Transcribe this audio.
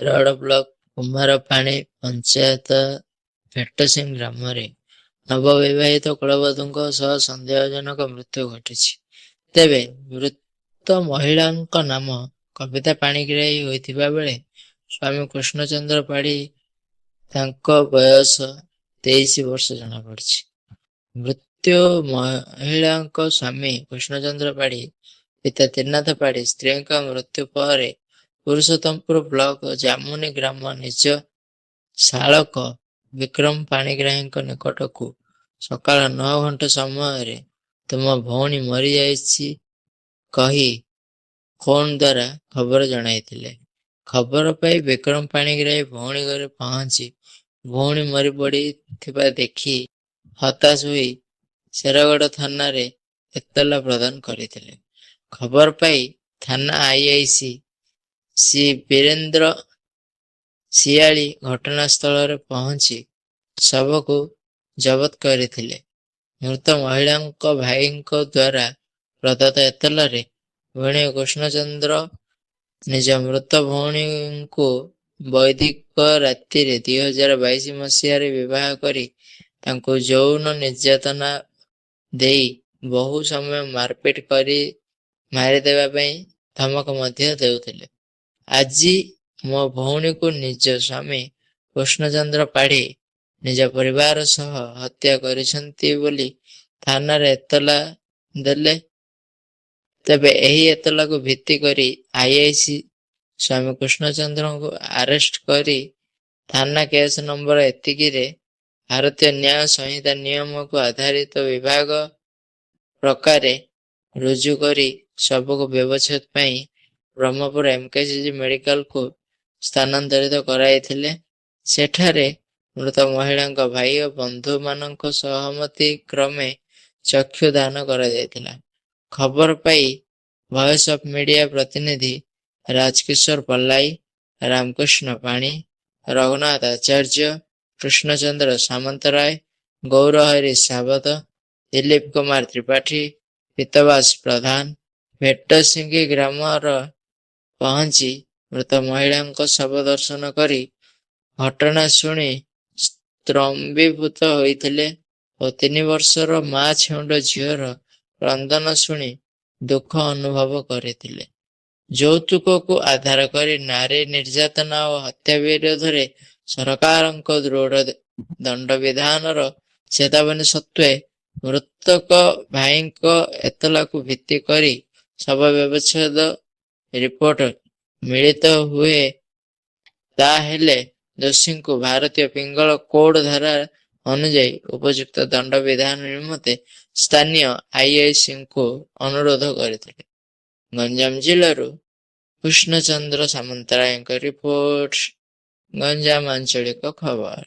Shergarh block Kumarpani panchayat ଭେଟସିଂ ଗ୍ରାମରେ ନବବିବାହିତ କୁଳବଧୂଙ୍କ ସହ ସନ୍ଦେହଜନକ ମୃତ୍ୟୁ ଘଟିଛି। ତେବେ ମୃତ ମହିଳାଙ୍କ ନାମ କବିତା ପାଣିଗ୍ରାହୀ ହୋଇଥିବା ବେଳେ ସ୍ୱାମୀ କୃଷ୍ଣଚନ୍ଦ୍ର ପାଢ଼ୀ ତାଙ୍କ ବୟସ 23 ବର୍ଷ ଜଣାପଡ଼ିଛି। ମୃତ୍ୟୁ ମହିଳାଙ୍କ ସ୍ୱାମୀ କୃଷ୍ଣଚନ୍ଦ୍ର ପାଢ଼ୀ, ପିତା ତ୍ରିନାଥ ପାଢ଼ୀ ସ୍ତ୍ରୀଙ୍କ ମୃତ୍ୟୁ ପରେ ପୁରୁଷୋତ୍ତମପୁର ବ୍ଲକ ଜାମୁନି ଗ୍ରାମ ନିଜ ଶାଳକ ବିକ୍ରମ ପାଣିଗ୍ରାହୀଙ୍କ ନିକଟକୁ ସକାଳ 9 ଘଣ୍ଟା ସମୟରେ ତୁମ ଭଉଣୀ ମରିଯାଇଛି କହି ଫୋନ ଦ୍ୱାରା ଖବର ଜଣାଇଥିଲେ। ଖବର ପାଇ ବିକ୍ରମ ପାଣିଗ୍ରାହୀ ଭଉଣୀ ଘରେ ପହଞ୍ଚି ଭଉଣୀ ମରି ପଡ଼ିଥିବା ଦେଖି ହତାଶ ହୋଇ ଶେରଗଡ଼ ଥାନାରେ ଏତଲା ପ୍ରଦାନ କରିଥିଲେ। ଖବର ପାଇ ଥାନା ଆଇଆଇସି ଶ୍ରୀ ବୀରେନ୍ଦ୍ର ଶିଆଳି ଘଟଣାସ୍ଥଳରେ ପହଞ୍ଚି ଶବକୁ ଜବତ କରିଥିଲେ। ମୃତ ମହିଳାଙ୍କ ଭାଇଙ୍କ ଦ୍ୱାରା ପ୍ରଦତ୍ତ ଏତଲାରେ ଭିଣୋଇ କୃଷ୍ଣଚନ୍ଦ୍ର ନିଜ ମୃତ ଭଉଣୀଙ୍କୁ ବୈଦିକ ରାତିରେ 2022 ମସିହାରେ ବିବାହ କରି ତାଙ୍କୁ ଯୌନ ନିର୍ଯାତନା ଦେଇ ବହୁ ସମୟ ମାରପିଟ କରି ମାରିଦେବା ପାଇଁ ଧମକ ମଧ୍ୟ ଦେଉଥିଲେ। ଆଜି ମୋ ଭଉଣୀକୁ ନିଜ ସ୍ୱାମୀ କୃଷ୍ଣଚନ୍ଦ୍ର ପାଢ଼ୀ ନିଜ ପରିବାର ସହ ହତ୍ୟା କରିଛନ୍ତି ବୋଲି ଥାନାରେ ଏତଲା ଦେଲେ। ତେବେ ଏହି ଏତଲାକୁ ଭିତ୍ତି କରି ଆଇଆଇସି ସ୍ୱାମୀ କୃଷ୍ଣଚନ୍ଦ୍ରଙ୍କୁ ଆରେଷ୍ଟ କରି ଥାନା କେସ୍ ନମ୍ବର ଏତିକିରେ ଭାରତୀୟ ନ୍ୟାୟ ସଂହିତା ନିୟମକୁ ଆଧାରିତ ବିଭାଗ ପ୍ରକାରେ ରୁଜୁ କରି ଶବକୁ ବ୍ୟବଚ୍ଛେଦ ପାଇଁ ବ୍ରହ୍ମପୁର ଏମକେସିଜି ମେଡିକାଲକୁ ସ୍ଥାନାନ୍ତରିତ କରାଇଥିଲେ। ସେଠାରେ ମୃତ ମହିଳାଙ୍କ ଭାଇ ଓ ବନ୍ଧୁମାନଙ୍କ ସହମତି କ୍ରମେ ଚକ୍ଷୁ ଦାନ କରାଯାଇଥିଲା। ଖବର ପାଇ ଭଏସ ଅଫ ମିଡିଆ ପ୍ରତିନିଧି ରାଜକିଶୋର ପଲାଇ, ରାମକୃଷ୍ଣ ପାଣି, ରଘୁନାଥ ଆଚାର୍ଯ୍ୟ, କୃଷ୍ଣଚନ୍ଦ୍ର ସାମନ୍ତରାୟ, ଗୌରହରି ସାବତ, ଦିଲ୍ଲୀପ କୁମାର ତ୍ରିପାଠୀ, ପୀତବାସ ପ୍ରଧାନ ଭେଟସିଙ୍ଗି ଗ୍ରାମର ପହଞ୍ଚି ମୃତ ମହିଳାଙ୍କ ଶବ ଦର୍ଶନ କରି ଘଟଣା ଶୁଣି ସ୍ତମ୍ଭୀଭୂତ ହୋଇଥିଲେ ଓ 3 ବର୍ଷର ମା ଛେଉଣ୍ଡ ଝିଅର କ୍ରନ୍ଦନ ଶୁଣି ଦୁଃଖ ଅନୁଭବ କରିଥିଲେ। ଯୌତୁକକୁ ଆଧାର କରି ନାରୀ ନିର୍ଯାତନା ଓ ହତ୍ୟା ବିରୋଧରେ ସରକାରଙ୍କ ଦୃଢ଼ ଦଣ୍ଡବିଧାନର ଚେତାବନୀ ସତ୍ତ୍ୱେ ମୃତକ ଭାଇଙ୍କ ଏତଲାକୁ ଭିତ୍ତି କରି ଶବ ବ୍ୟବଚ୍ଛେଦ ରିପୋର୍ଟ ମିଳିତ ହୁଏ, ତାହେଲେ ଦୋଷୀଙ୍କୁ ଭାରତୀୟ ପିଙ୍ଗଳ କୋଡ ଧାରା ଅନୁଯାୟୀ ଉପଯୁକ୍ତ ଦଣ୍ଡ ବିଧାନ ନିମନ୍ତେ ସ୍ଥାନୀୟ ଆଇଆଇସିଙ୍କୁ ଅନୁରୋଧ କରିଥିଲେ। ଗଞ୍ଜାମ ଜିଲ୍ଲାରୁ କୃଷ୍ଣଚନ୍ଦ୍ର ସାମନ୍ତରାୟଙ୍କ ରିପୋର୍ଟ, ଗଞ୍ଜାମ ଆଞ୍ଚଳିକ ଖବର।